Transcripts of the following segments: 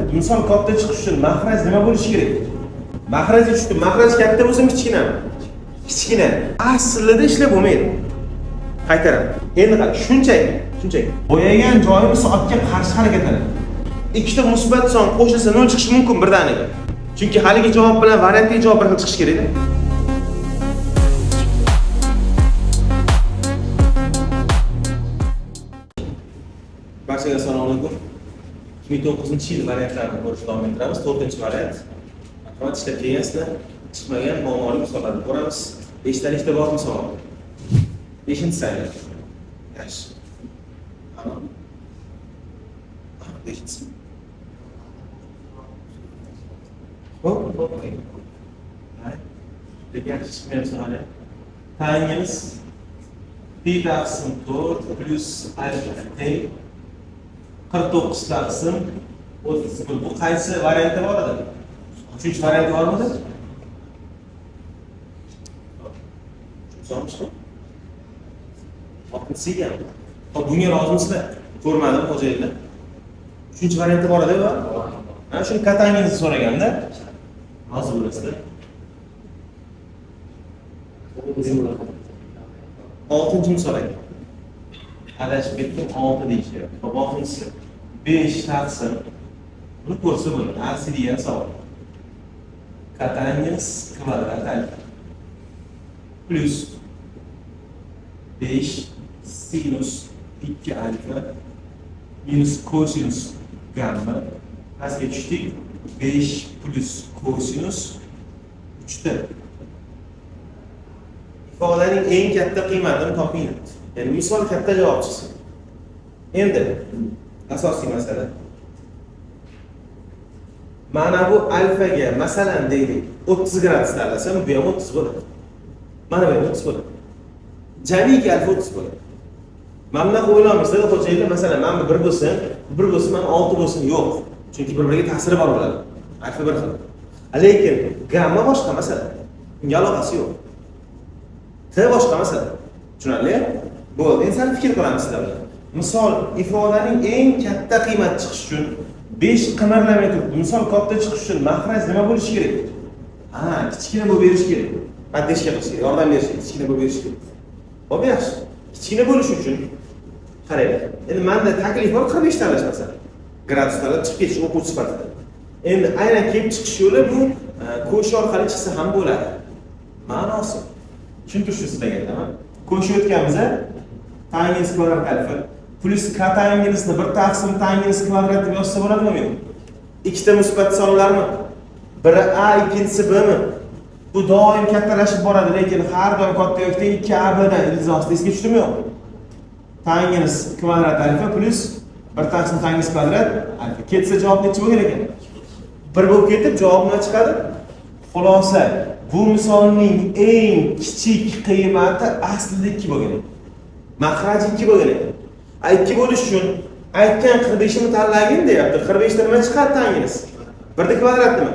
turibdi. Misol katta chiqish uchun mahraj nima bo'lishi kerak? Mahrajga tushdi. Mahraj katta bo'lsin, kichkinami? Kichkina. Aslida ishlab bo'lmaydi. Qaytaraman. Endi qara, shunchaki, shunchaki. Bo'yagan joyimiz soatga qarshi harakatlanadi. Ikkita musbat son qo'shilsa 0 chiqishi mumkin birdaniga. Chunki haligi javob bilan variantdagi javob bir xil chiqishi kerak-da. Barchaga assalomu alaykum. 2009-yil variantlarini ko'rishni davom ettiramiz. 4-variant. Marhamat, ishlab kelgansizlar. Chiqmagan muammoli misollarni ko'ramiz. 5 talikda bormi savol? 5-sayli. Yaxshi. Tamam. 5-si. Hop, hop. Lekin yaxshi chiqmayapsan hali. Tangens pi taqsim 4 plus alfa teng 49 taqsim 31. Bu qaysi variantda bor edi? Uchinchi variant bormidi? Tushunsanmi? Oltinchisi ekan. Hop, bunga rozimisizlar? Ko'rmadim xo'jayinlar. Uchinchi variantda bor edi, bor? Ha, shuni katangizni so'raganda rozi bo'lasizlar. Oltinchi misol ekan. Adashib ketdim, 6 deyishyapti. Hop, oltinchisi 5 taqsim. Buni ko'rsa bo'ladi. Arsi degan savol. Kotangens kvadrat alfa plus 5 sinus 2 alfa minus kosinus gamma. Pastga tushdik. 5 plus kosinus 3 ta. Ifodaning eng katta qiymatini toping. Ya'ni misol katta javob chiqsin. Endi asosiy masala. Mana bu alfaga masalan deylik 30 gradus tanlasam, bu ham 30 bo'ladi. Mana bu ham 30 bo'ladi. Jamiki alfa 30 bo'ladi. Mana bunaqa o'ylaymizda xo'jayinlar, masalan, mana bu 1 bo'lsin, 1 bo'lsin, mana 6 bo'lsin, yo'q. Chunki bir-biriga ta'siri bor bo'ladi. Alfa bir xil. Lekin gamma boshqa masala. Unga aloqasi yo'q. T boshqa masala. Tushunarli? Bo'ldi. Endi sal fikr qilamiz sizlar bilan. Misol ifodaning eng katta qiymati chiqish uchun 5 qimirlamay turibdi. Misol katta chiqish uchun mahraj nima bo'lishi kerak? Ha, kichkina bo'lib berish kerak. Поддержка qilish kerak, yordam berish kerak, kichkina bo'lib berish kerak. Xo'p, yaxshi. Kichkina bo'lishi uchun qaranglar. Endi menda taklif bor 45 tanlash masalan. Gradus tanlab chiqib ketish o'quvchi sifatida. Endi aynan kelib chiqish yo'li bu ko'sh orqali chiqsa ham bo'ladi. Ma'nosi tushuntirish sizlarga aytaman. Ko'shayotganmiz, tangens kvadrat alfa plus kotangensni 1 taqsim tangens kvadrat deb yozsa bo'ladimi men? Ikkita musbat sonlarmi? Biri a, ikkinchisi b mi? Bu doim kattalashib boradi, lekin har doim katta yoki teng 2 ab dan ildiz ostida esga tushdimi yo'q? Tangens kvadrat alfa plus 1 taqsim tangens kvadrat alfa. Ketsa javob necha bo'lgan ekan? 1 bo'lib ketib javob nima chiqadi? Xulosa, bu misolning eng kichik qiymati aslida 2 bo'lgan ekan. Mahraji 2 bo'lgan ekan. A 2 bo'lish uchun aytgan 45ni tanlagin deyapti. 45 ta nima chiqadi tangens? 1 da kvadrat nima?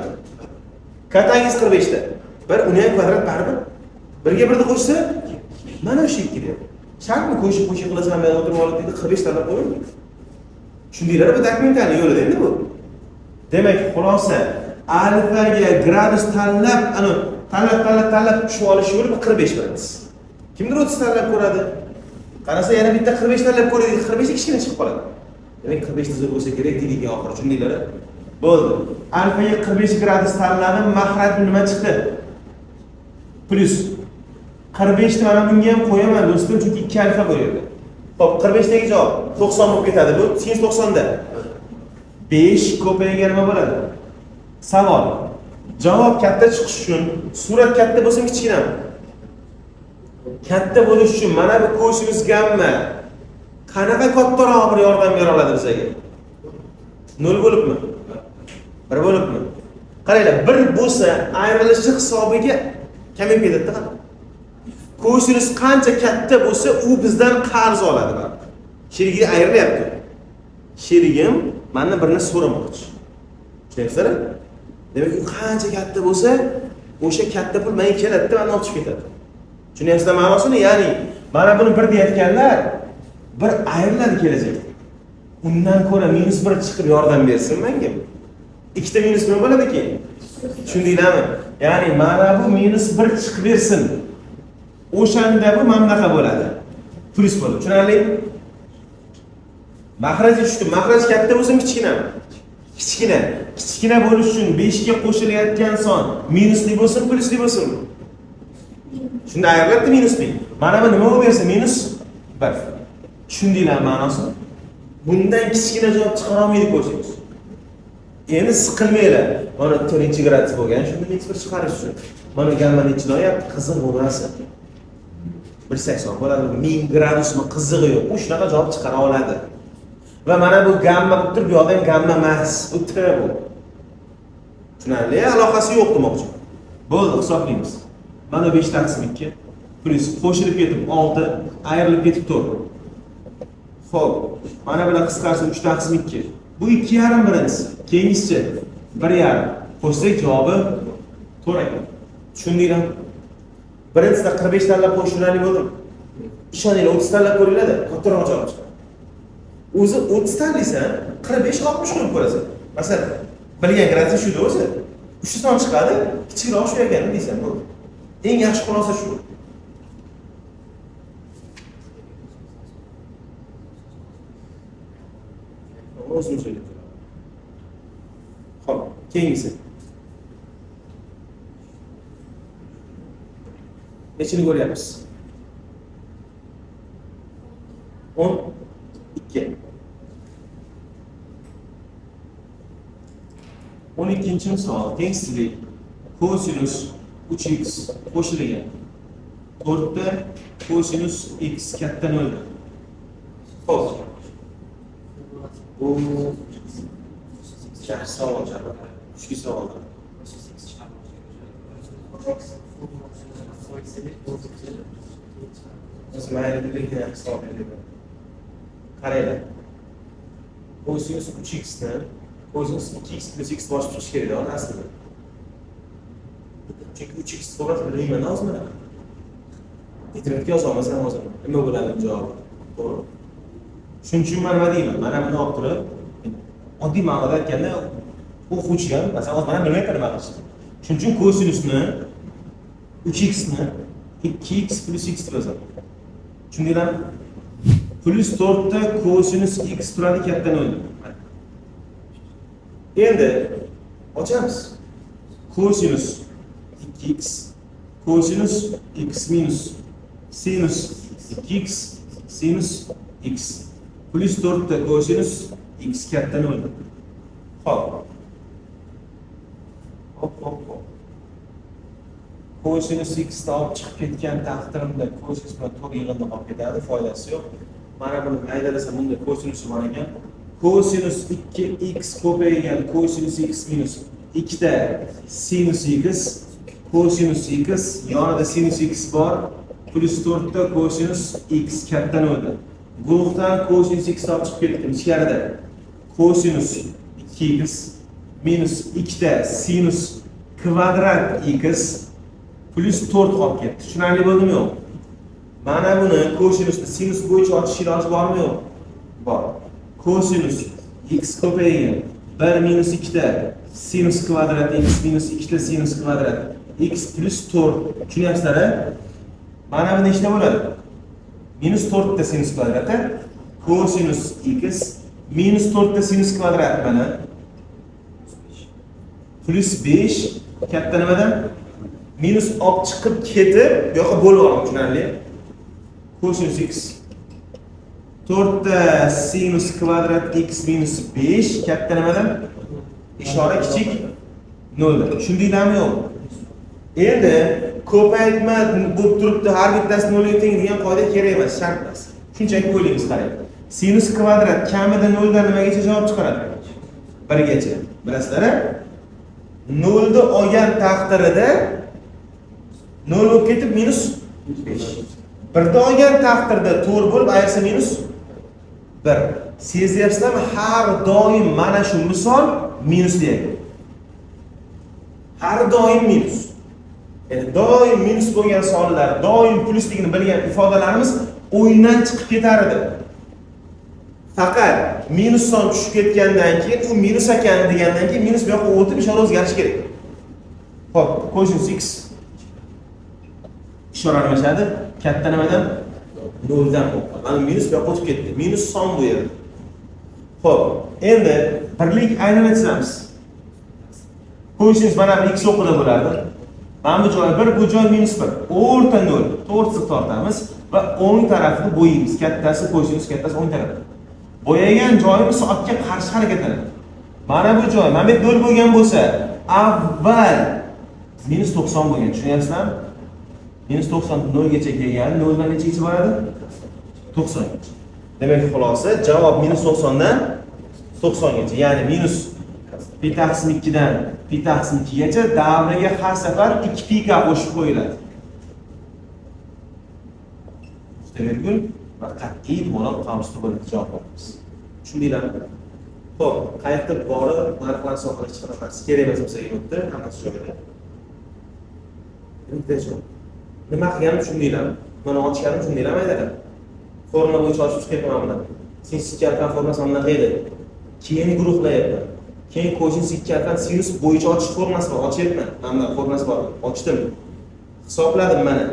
Kotangens 45 ta. Bir uni ham kvadrat baribir. 1 ga 1 ni qo'shsa mana o'sha 2 deyapti. Shartmi qo'shib qo'shib qilasan, men o'tirib olib deydi 45 tanlab qo'ying. Tushundinglar, bu dokumentalniy yo'lida endi bu. Demak, xulosa alfaga gradus tanlab, ana tanlab tanlab tanlab tushib olish yo'li bu 45 birinchisi. Kimdir 30 tanlab ko'radi. Qarasa yana bitta 45 tanlab ko'radi, 45 ta kichkina chiqib qoladi. Demak, 45 ta zo'r bo'lsa kerak deydi oxiri, tushundinglar? Bo'ldi. Alfaga 45 gradus tanladim, mahraj nima chiqdi? Plus 45 ni mana bunga ham qo'yaman do'stim, chunki 2 alfa bor yerda. Xo'p, 45 dagi javob 90 bo'lib ketadi bu. Sinus 90 da. 5 ko'paygan nima bo'ladi? Savol. Javob katta chiqish uchun surat katta bo'lsin, kichkinami? Katta bo'lish uchun mana bu kosinus gamma qanaqa kattaroq bir yordam bera oladi bizga? 0 bo'libmi? 1 bo'libmi? Qaranglar, 1 bo'lsa ayrilishi hisobiga kamayib ketadi-da. Kosinus qancha katta bo'lsa, u bizdan qarz oladi baribir. Sherigiga ayrilyapti. Sherigim mendan birini so'ramoqchi. Tushunyapsizlar? Demak, u qancha katta bo'lsa, o'sha katta pul menga keladi-da, mendan olib chiqib ketadi. Tushunyapsizlar ma'nosini? Ya'ni mana buni 1 deyotganlar bir ayriladi kelajakda. Undan ko'ra -1 chiqib yordam bersin menga. Ikkita minus nima bo'ladi keyin? Tushundinglarmi? Ya'ni mana bu minus 1 chiqib bersin. O'shanda bu mana bunaqa bo'ladi. Plyus bo'ladi. Tushunarli? Maxrajga tushdi. Maxraj katta bo'lsin, kichkinami? Kichkina. Kichkina bo'lish uchun 5 ga qo'shilayotgan son minusli bo'lsin, plyusli bo'lsin. Shunda ayriladi minusli. Mana bu nima bo'lib bersa minus 1. Tushundinglar ma'nosini? Bundan kichkina javob chiqara olmaydi ko'rsangiz. Endi siqilmanglar. Mana 4-gradus bo'lgan, shunda minus 1 chiqarish uchun. Mana gamma nechidan olyapti? Qiziq bo'lmasa. 180 bo'ladi, 1000 gradusmi qizig'i yo'q. U shunaqa javob chiqara oladi. Va mana bu gamma bo'lib turib, bu yoqda ham gamma emas, bu T bu. Tushunarli? Aloqasi yo'q demoqchi. Bo'ldi, hisoblaymiz. Mana 5 taqsim 2 plyus qo'shilib ketib 6, ayrilib ketib 4. Xo'p, mana bular qisqarsa 3 taqsim 2. Bu 2,5 birinchisi. Keyingisichi 1,5. Qo'shsak javobi 4 ekan. Tushundinglarmi? Birinchisida 45 tanlab qo'yish tushunarli bo'ldimi? Ishoninglar, 30 tanlab ko'ringlar-da, kattaroq javob chiqadi. O'zi 30 tanlaysan, 45 60 qo'yib ko'rasan. Masalan, bilgan gradus shuda o'zi. 3 son chiqadi, kichikroq shu ekan deysan, bo'ldi. Eng yaxshi xulosa shu. O'zim so'ylab. Xo'p, keyingisi. Nechini ko'ryapmiz? 12. 12 misol tengsizlik kosinus 3x qo'shilgan 4 ta kosinus x katta 0. Xo'p. Bu yaxshi savol, kuchli savol. Biz mayli lekin yaxshi savol berdi. Qaranglar. Kosinus 3x ni kosinus 2x plyus x boshib chiqish kerak aslida. Chunki 3x to'g'ri bilmayman hozir mana. Internetga yoza olmasam hozir nima bo'ladi javobi? To'g'ri. Shuning uchun men nima deyman? Mana buni olib turib, oddiy ma'noda aytganda o'quvchi ham, masalan, hozir mana bilmayapman nima qilishni. Shuning uchun kosinusni 3x ni 2x plyus x deb yozaman. Tushundinglarmi? Plyus 4 ta kosinus x turadi katta 0. Endi ochamiz. Kosinus 2x kosinus x minus sinus 2x sinus x plyus 4 ta kosinus x katta 0. Xo'p. Hop hop hop. Kosinus x ni olib chiqib ketgan taqdirimda kosinus bilan to'rt yig'indi qolib ketadi, foydasi yo'q. Mana buni maydalasam bunda kosinusi bor ekan. Kosinus 2x ko'paygan kosinus x minus 2 ta sinus x kosinus x yonida sinus x bor plyus 4 ta kosinus x katta 0. Guruhdan kosinus x olib chiqib ketdim ichkarida. Kosinus 2x minus 2 ta sinus kvadrat x plyus 4 qolib ketdi. Tushunarli bo'ldimi yo'q? Mana buni kosinusni sinus bo'yicha ochish iloji bormi yo'q? Bor. Kosinus x ko'paygan 1 minus 2 ta sinus kvadrat x minus 2 ta sinus kvadrat x plyus 4. Tushunyapsizlar-a? Mana bu nechta bo'ladi? Minus 4 ta sinus kvadrati kosinus x minus 4 ta sinus kvadrat mana plyus 5 katta nimadan? Minus olib chiqib ketib, bu yoqqa bo'lib yuboramiz, tushunarli? Kosinus x 4 ta sinus kvadrat x minus 5 katta nimadan? Ishora kichik 0 dan. Tushundinglarmi yo'q? Endi ko'paytma bo'lib turibdi, har bittasi 0 ga teng degan qoida kerak emas, shart emas. Shunchaki o'ylaymiz, qarang. Sinus kvadrat kamida 0 dan nimagacha javob chiqaradi? 1 gacha. Bilasizlar-a? 0 ni olgan taqdirida 0 bo'lib ketib minus 5. 1 ni olgan taqdirda 4 bo'lib ayirsa minus 1. Sezyapsizlarmi? Har doim mana shu misol minusli ekan. Har doim minus. Ya'ni doim minus bo'lgan sonlar, doim plyusligini bilgan ifodalarimiz o'yindan chiqib ketar edi. Faqat minus son tushib ketgandan keyin u minus ekan degandan keyin minus bu yoqqa o'tib ishora o'zgarishi kerak. Xo'p, kosinus x ishora almashadi. Katta nimadan? Noldan o'qqa. Mana minus bu yoqqa o'tib ketdi. Minus son bu yerda. Xo'p, endi birlik aylana chizamiz. Kosinus mana bu x o'qida bo'lardi. Mana bu joy 1, bu joy minus 1. O'rta 0. To'rt chiziq tortamiz va o'ng tarafini bo'yaymiz. Kattasi kosinus, kattasi o'ng tarafda. Bo'yagan joyimiz soatga qarshi harakatlanadi. Mana bu joy, mana bu 0 bo'lgan bo'lsa, avval minus 90 bo'lgan. Tushunyapsizlarmi? Minus 90 0 gacha kelgan, 0 dan nechagacha boradi? 90 gacha. Demak, xulosa javob minus 90 dan 90 gacha. Ya'ni minus pi taqsim 2 dan pi taqsim 2 gacha davriga har safar 2 pi k qo'shib qo'yiladi. Virgul va qat'iy dumaloq qavsli bo'ladi javobimiz. Tushundinglarmi? Xo'p, qayerda bori narxlarni hisoblash chiqaramiz. Kerak emas bizga o'tdi, hammasi joyida. Bitta javob. Nima qilganimni tushundinglarmi? Mana ochganimni tushundinglarmi aytaman. Formula bo'yicha ochib chiqyapman mana. Sinus 2 alfa formulasi bunaqa edi. Keyin guruhlayapman. Keyin kosinus 2 alfa sinus bo'yicha ochish formulasi bor, ochyapman. Mana bunaqa formulasi bor, ochdim. Hisobladim mana.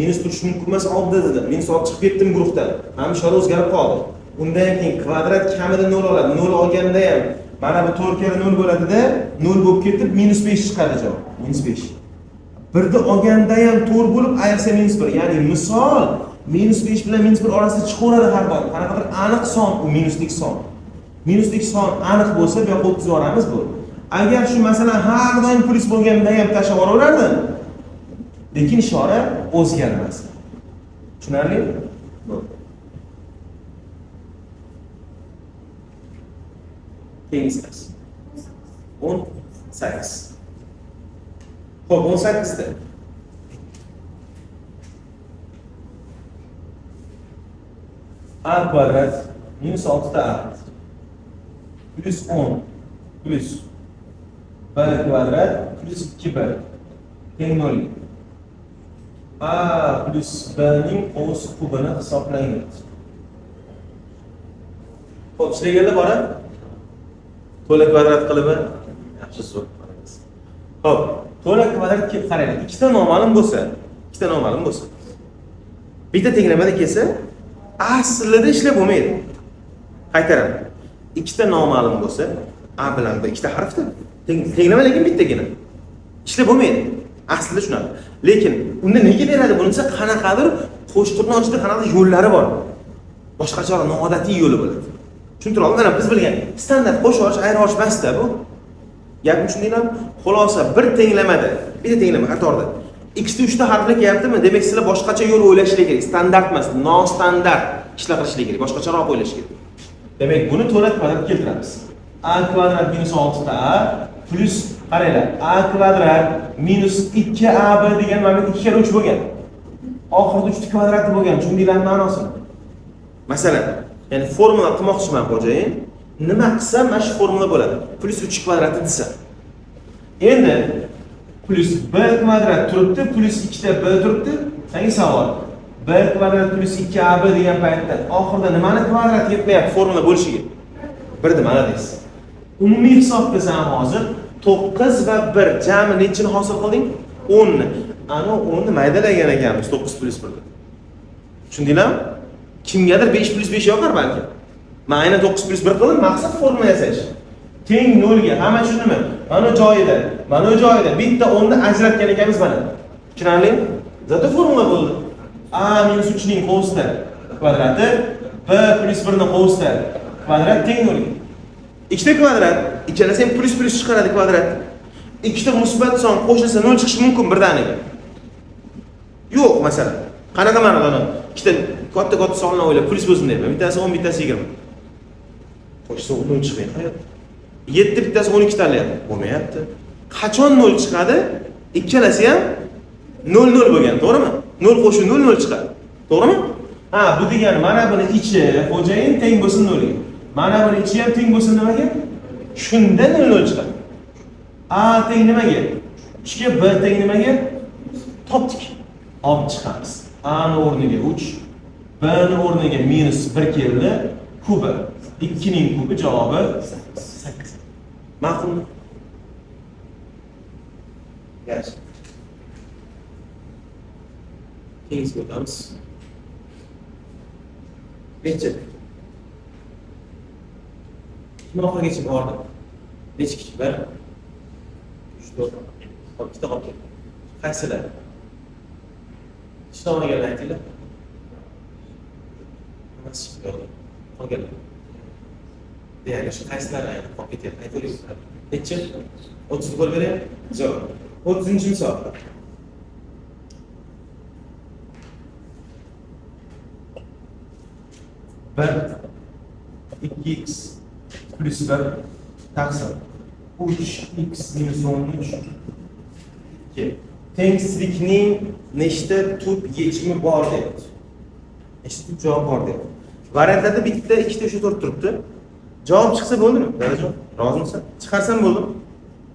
Minus turishi mumkin emas oldida dedim. Minus olib chiqib ketdim guruhdan. Mana bu ishora o'zgarib qoldi. Undan keyin kvadrat kamida 0 oladi. 0 olganda ham mana bu 4 karra 0 bo'ladida, 0 bo'lib ketib minus 5 chiqadi javob. Minus 5. Birni olganda ham 4 bo'lib ayirsa minus 1. Ya'ni misol minus 5 bilan minus 1 orasida chiqaveradi har doim. Qanaqadir aniq son, u minuslik son. Minuslik son aniq bo'lsa, bu yoqqa o'tkazib yuboramiz bu. Agar shu masalan har doim plyus bo'lganda ham tashlab yuboraverardim. Lekin ishora o'zgarmas. Tushunarli? Bo'ldi. Keyingisi. 18. Xo'p, 18 da. A kvadrat minus 6 ta a plus 10 plus b kvadrat plus 2b teng 0. A plus b ning o'z kubini hisoblang. Xo'p, sizlarga bor? To'la kvadrat qilib, yaxshi zo'r. Xo'p, to'la kvadrat kelib qaranglar. Ikkita noma'lum bo'lsa, ikkita noma'lum bo'lsa, bitta tenglamada kelsa, aslida ishlab bo'lmaydi. Qaytaraman. Ikkita noma'lum bo'lsa, a bilan b ikkita harfda, tenglama lekin bittagina. Ishlab bo'lmaydi. Aslida shunaqa. Lekin unda nega beradi buni desa, qanaqadir qo'shtirnoq ichida qanaqadir yo'llari bor. Boshqacha noodatiy yo'li bo'ladi. Tushuntira oldim? Mana biz bilgan standart qo'shib olish, ayirib olish emas-da bu. Gapni tushundinglarmi? Xulosa bir tenglamada, bitta tenglama qatorda ikkita uchta harfli kelyaptimi? Demak, sizlar boshqacha yo'l o'ylashinglar kerak. Standart emas, nostandart ishlar qilishlar kerak, boshqacharoq o'ylash kerak. Demak, buni to'la kvadrat keltiramiz. A kvadrat minus 6 ta a plus qaranglar, a kvadrat minus 2ab degan mana bu 2 karra 3 bo'lgan. Oxirida 3 kvadrati bo'lgan. Tushundinglarmi ma'nosini? Masalan, ya'ni formula qilmoqchiman xo'jayin, nima qilsam mana shu formula bo'ladi. Plus 3 kvadrati desam. Endi plus b kvadrat turibdi, plus 2 ta b turibdi. Senga savol. B kvadrat plus 2ab degan paytda oxirida nimani kvadrat yetmayapti formula bo'lishiga? Birni mana deysiz. Umumiy hisob qilsam hozir 9 va 1 jami nechini hosil qilding? 10 ni. Ana 10 ni maydalagan ekanmiz 9 plus 1 da. Tushundinglarmi? Kimgadir 5 plus 5 yoqar balki. Men aynan 9 plus 1 qildim, maqsad formula yasash. Teng 0 ga, hamma tushundimi? Mana joyida, mana joyida bitta 10 ni ajratgan ekanmiz mana. Tushunarlimi? Zato formula bo'ldi. A minus 3 ning qovusida kvadrati b plus 1 ning qovusida kvadrat teng 0 ga. Ikkita kvadrat, ikkalasi ham plus plus chiqaradi kvadrat. Ikkita musbat son qo'shilsa 0 chiqishi mumkin birdaniga. Yo'q, masalan. Qanaqa ma'noda? Ikkita katta-katta sonlarni o'ylab plyus bo'lsin deyapman. Bittasi 10, bittasi 20. Qo'shsa 0 chiqmaydi hayotda. 7 bittasi 12 tanlayapti. Bo'lmayapti. Qachon 0 chiqadi? Ikkalasi ham 0 0 bo'lgan, to'g'rimi? 0 qo'shib 0 0 chiqadi. To'g'rimi? Ha, bu degani mana buni ichi xo'jayin teng bo'lsin 0 ga. Mana buni ichi ham teng bo'lsin nimaga? Shunda 0 0 chiqadi. A teng nimaga? 3 ga, B teng nimaga? Topdik. Olib chiqamiz. A ni o'rniga 3, B ni o'rniga minus 1 keldi, kubi. 2 ning kubi javobi 8. Ma'qulmi? Yaxshi. Keyingisiga o'tamiz. Necha? Kim oxirigacha bordi? Necha kishi? 1, 3, 4. Hop, ikkita qolib ketdi. Qaysilar? Ishlamaganlar aytinglar. Hammasi chiqib yo'qdi. Qolganlar. Deyarli shu qaysilari ayni qolib ketyapti? Aytavering. Necha? 30 bo'lib beraymi? Zo'r. 30-misol. Bir 2x plus 1 taqsim 3x minus 13 2. Tengsizlikning nechta tub yechimi bor deyapti. Nechta tub javob bor deyapti. Variantlarda bitta, ikkita, uchta, to'rt turibdi. Javob chiqsa bo'ldimi? Dadajon, rozimisan? Chiqarsam bo'ldimi?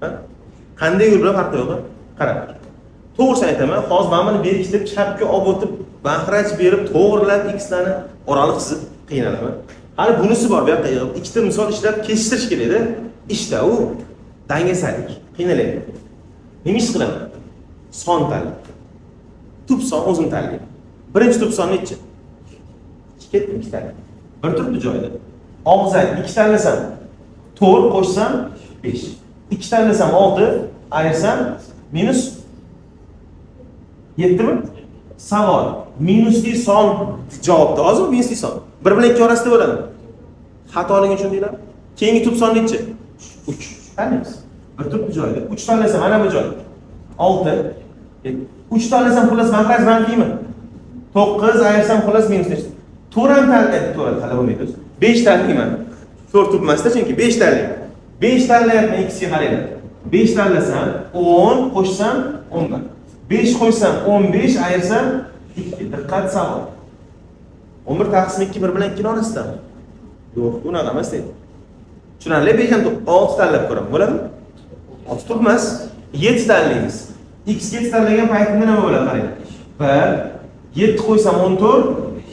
Ha? Qanday yo'l bilan farqi yo'q? Qara. To'g'risini aytaman, hozir mana buni berkitib, chapga olib o'tib, mahraj berib, to'g'rilab x-larni oraliq chizib qiynalaman. Hali bunisi bor, bu yoqqa yig'ib, ikkita misol ishlab kesishtirish kerak-da. Ishda u dangasalik, qiynalayman. Nima ish qilaman? Son tanlayman. Tub son o'zim tanlayman. Birinchi tub son nechi? 2 ketdi, 2 tanlayman. Bir turibdi joyida. Og'zak 2 tanlasam 4 qo'shsam 5. 2 tanlasam 6, ayirsam minus 7 mi? Savol. Minusli son javobda hozir minusli son. 1 bilan 2 orasida bo'ladi. Xatoligini uchun deyiladi. Keyingi tub son nechi? 3. Tanlaymiz. Bir turibdi joyida. 3 tanlasam mana bu joy. 6. 3 tanlasam xullas mahraj manfiymi? 9 ayirsam xullas minus nechi? 4 ham tanlaydi, to'g'ri tanlab bo'lmaydi o'zi. 5 tanlayman. 4 tub emasda chunki 5 tanlayman. 5 tanlayapman, x ga qaranglar. 5 tanlasam 10 qo'shsam 11. 5 qo'ysam 15 ayirsam 2. Diqqat savol. 11 taqsim 2 1 bilan 2 orasidami? Yo'q, unaqa emas deydi. Tushunarli? 5 ham 6 tanlab ko'raman. Bo'ladimi? 6 tub emas, 7 tanlaymiz. X 7 tanlagan paytimda nima bo'ladi qaranglar. 1 7 qo'ysam 14,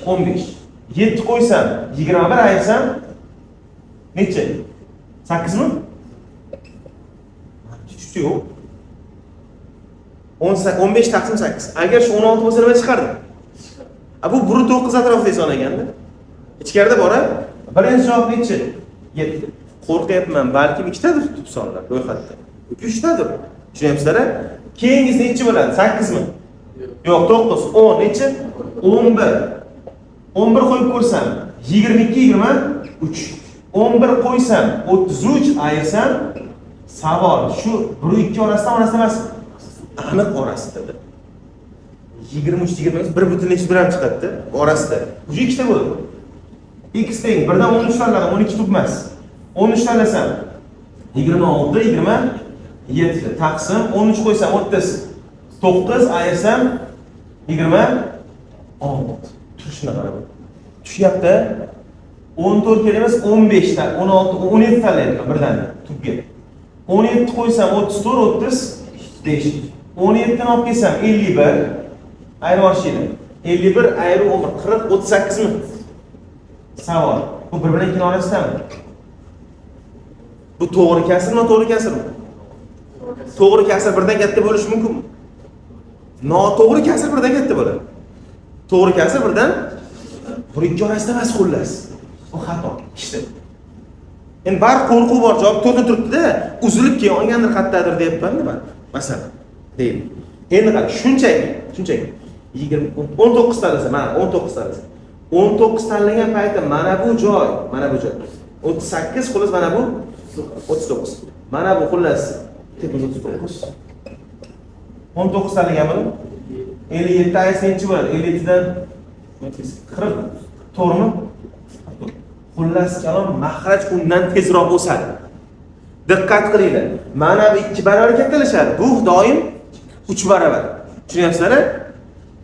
15. 7 qo'ysam 21 ayirsam necha? 8 mi? Tushdi yo'q. 15 taqsim 8. Agar shu 16 bo'lsa nima chiqardi? A bu 1.9 atrofida son ekanda. Ichkarida bor-a? Birinchi javob necha? 7. Qo'rqyapman, balkim ikkitadir tub sonlar ro'yxatda. Yoki uchtadir. Tushunyapsizlar-a? Keyingisi necha bo'ladi? 8 mi? Yo'q, 9, 10 necha? 11. 11 qo'yib ko'rsam 22, 23. 11 qo'ysam 33 ayirsam savol. Shu 1 2 orasida orasida emas. Aniq orasida. 23 23 bir butun necha ham chiqadi orasida. Уже ikkita bo'ldi. X teng 1dan 13 tanladim, 12 tub emas. 13 tanlasam 26, 27 taqsim 13 qo'ysam 39 ayirsam 26. Turishini qarab. Tushyapti. 14 kerak emas, 15 ta, 16, 17 tanlayapman birdan tubga. 17 qo'ysam 34, 35. 17 ni olib kelsam 51. Ayirib yuborishinglar. 51 ayirib 11, 40, 38 mi? Savol. Bu bir bilan 2 orasidami? Bu to'g'ri kasrmi, noto'g'ri kasrmi? To'g'ri kasr birdan katta bo'lishi mumkinmi? Noto'g'ri kasr birdan katta bo'ladi. To'g'ri kasr birdan 1 2 orasida emas xullas. Bu xato. Ishda. Endi bar qo'rquv bor, javob to'rtta turibdi-da, uzilib keyin olgandir qayerdadir deyapman-da man. Masalan, deylik. Endi qara, shunchaki 20 19 tanlasa, mana 19 tanlasa. 19 tanlagan paytda mana bu joy, mana bu joy. 38 xullas mana bu 39. Mana bu xullas tepamiz 39. 19 tanlagan buni 57 ayirsa nechi bo'ladi? 57 dan 40. To'g'rimi? Xullas kalom mahraj undan tezroq o'sadi. Diqqat qilinglar. Mana bu 2 barobar kattalashadi. Bu doim 3 barobar. Tushunyapsizlar?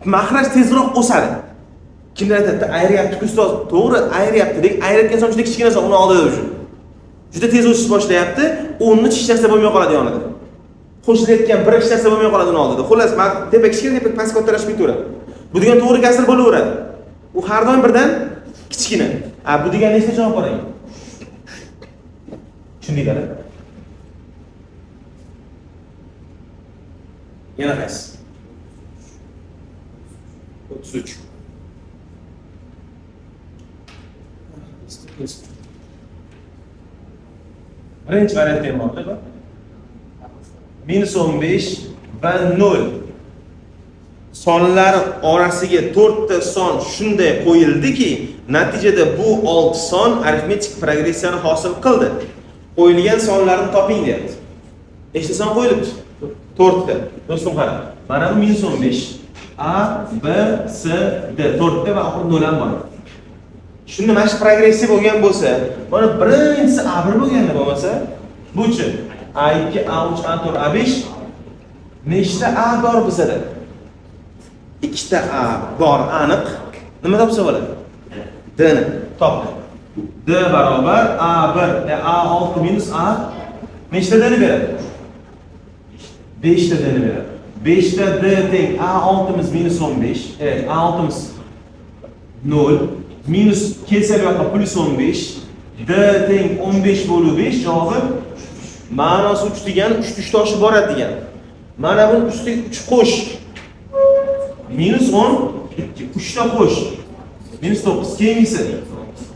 Mahraj tezroq o'sadi. Kimlar aytadi, ayryapti ustoz. To'g'ri, ayryapti. Lekin ayirayotgan son juda kichkina son, uni oldida o'sha. Juda tez o'sish boshlayapti, o'nni hech narsa bo'lmay qoladi yonida. Qo'shilayotgan bir hech narsa bo'lmay qoladi uni oldida. Xullas, tepa kichkina, tepa past kattalashib ketaveradi. Bu degan to'g'ri kasr bo'laveradi. U har doim birdan kichkina. A bu degan nechta javob bor ekan? Tushundinglar? Yana qaysi? 33. Birinchi variantda ham borda bu. Minus 15 va 0 sonlar orasiga 4 ta son shunday qo'yildiki, natijada bu 6 son arifmetik progressiyani hosil qildi. Qo'yilgan sonlarni toping deyapti. Nechta son qo'yilibdi? 4 ta. Do'stim qara. Mana bu minus 15. A, B, C, D 4 ta va oxiri 0 ham bor. Shunda mana shu progressiya bo'lgan bo'lsa, mana birinchisi A1 bo'lganda bo'lmasa, buchi A2, A3, A4, A5 nechta A bor bizada? 2 ta A bor aniq. Nima topsa bo'ladi? D ni topdi. D barobar A1, A6 minus A nechta D ni beradi? 5 ta D ni beradi. 5 ta D teng A6'miz minus 15, A6'miz 0 minus kelsa bu yoqqa plus 15, D teng 15 bo'lib 5 javobi ma'nosi 3 degani 3 3 toshib boradi degani. Mana buni ustiga 3 qo'sh. Minus 10, 2, 3 ta qo'sh. Minus 9, keyingisi.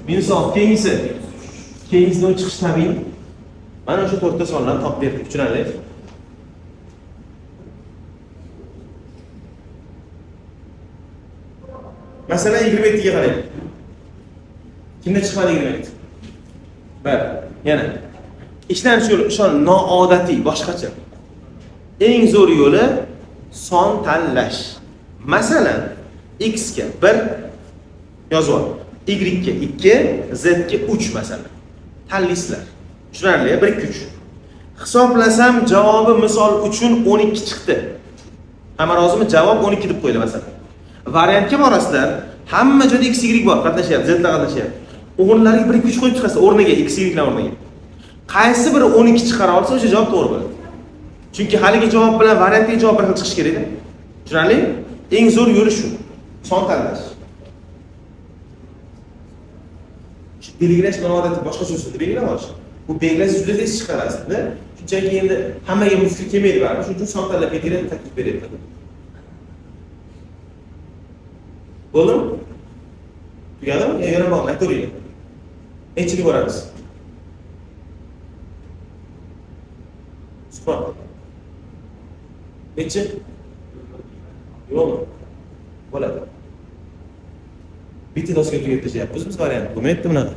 Minus 6, keyingisi. Keyingisidan chiqish tabiiy. Mana o'sha 4 ta sonlarni topib berdik, tushunarli? Masalan, 27 ga qarang. Kimda chiqmadi 27? Bir. Yana. Ishlanish yo'li ishon noodatiy, boshqacha. Eng zo'r yo'li son tanlash. Masalan, x ga 1 yozib ol. Y ga 2, z ga 3 masalan. Tanlaysizlar. Tushunarli, 1 2 3. Hisoblasam javobi misol uchun 12 chiqdi. Hamma rozimi? Javob 12 deb qo'ydi masalan. Variantga borasizlar, hamma joyda x, y bor, qatnashyapti, z lar qatnashyapti. O'rnlariga 1 2 3 qo'yib chiqasizlar, o'rniga x, y lar o'rniga. Qaysi biri 12 chiqara olsa, o'sha javob to'g'ri bo'ladi. Chunki haligi javob bilan variantdagi javob bir xil chiqishi kerak-da. Tushunarli? Eng zo'r yo'li shu. Son tanlash. Shu belgilash noodatiy boshqacha usulda belgilab olish. Bu belgilash juda tez chiqarasiz-da. Shunchaki endi hammaga bu fikr kelmaydi baribir. Shuning uchun son tanlab ketinglar deb taklif beryapman. Bo'ldimi? Tugadimi? Yo, yana bormi? Aytaveringlar. Nechilik boramiz? Suhbat. Nechi? Yo'qmi? Bo'ladi. Bitta doska tugatib tashlayapmiz biz variant. Bo'lmayapti bunaqa.